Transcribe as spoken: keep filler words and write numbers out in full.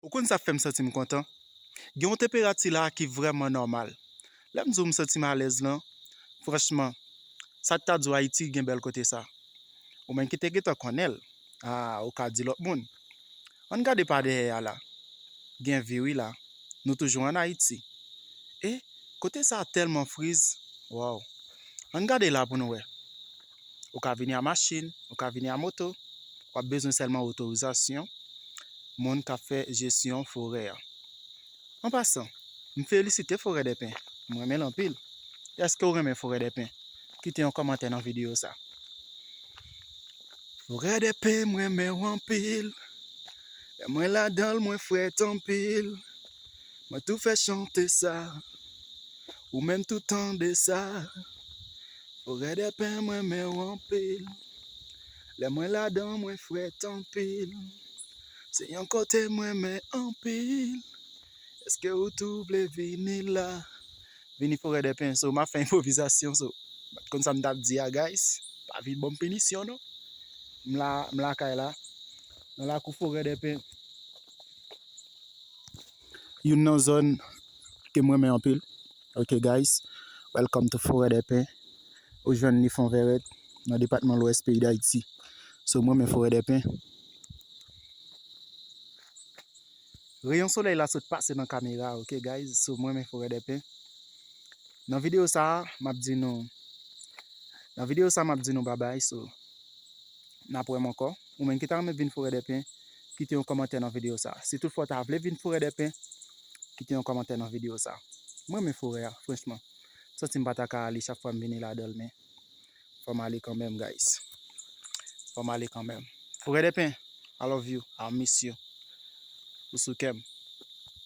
Ou konn sa k fè m santi m kontan? Gen yon tenperati la ki vrèman nòmal. Lè m di w m santi m alèz lan, franchman, sa t ta di w Ayiti gen bèl kote sa. Ou menm ki te gentan konnen l, a, ou ka di lòt moun. Ann gade pa dèyè a la. Gen vi wi la. Nou toujou ann Ayiti. E kote sa a tèlman friz. Waw. Ann gade la pou nou wè. Ou ka vini a machin, ou ka vini a moto. W ap bezwen sèlman otorizasyon moun k ap fè jesyon forè a. An pasan, m felisite Forèdèpen. M renmen l anpil. Èske w renmen Forèdèpen? Kite yon kòmantè nan videyo sa. Forèdèpen, m renmen w anpil. Lè mwen ladan l, mwen frèt anpil. Mwen tou fè chante sa. Ou menm tou tande sa. Forèdèpen, m renmen w anpil. Lè mwen ladan, mwen frèt anpil. Se yon kote m renmen anpil. Èske ou tou vle vini la? Vini Forèdèpen, so m ap fè enpwovizasyon, so. M pa t konn sa m t ap di a, guys. Pa vin ban m pinisyon, non. M la, m lakay la. Nan lakou Forèdèpen. Youn nan zòn ke m renmen anpil. Ok, guys. Welcome to Forèdèpen. Ou jwenn li Fon Vèrèt, nan depatman Lwès peyi Dayiti. So, m renmen Forèdèpen. Reyon solèy la sot pase nan kamera, ok, guys? So, m renmen Forèdèpen. Nan videyo sa a, m ap di nou, nan videyo sa a, m ap di nou babay, so, n ap wè m ankò. Ou menm ki ta renmen vin Forèdèpen, kite yon kòmantè nan videyo sa a. Si toutfwa w ta vle vin Forèdèpen, kite yon kòmantè nan videyo sa a. M renmen forè a, franchman. M santi m pa ta ka ale chak fwa m vini ladan l, men fò m ale kanmenm, guys. Fò m ale kanmenm. Forèdèpen, I love you, I miss you. Ou sou kè m.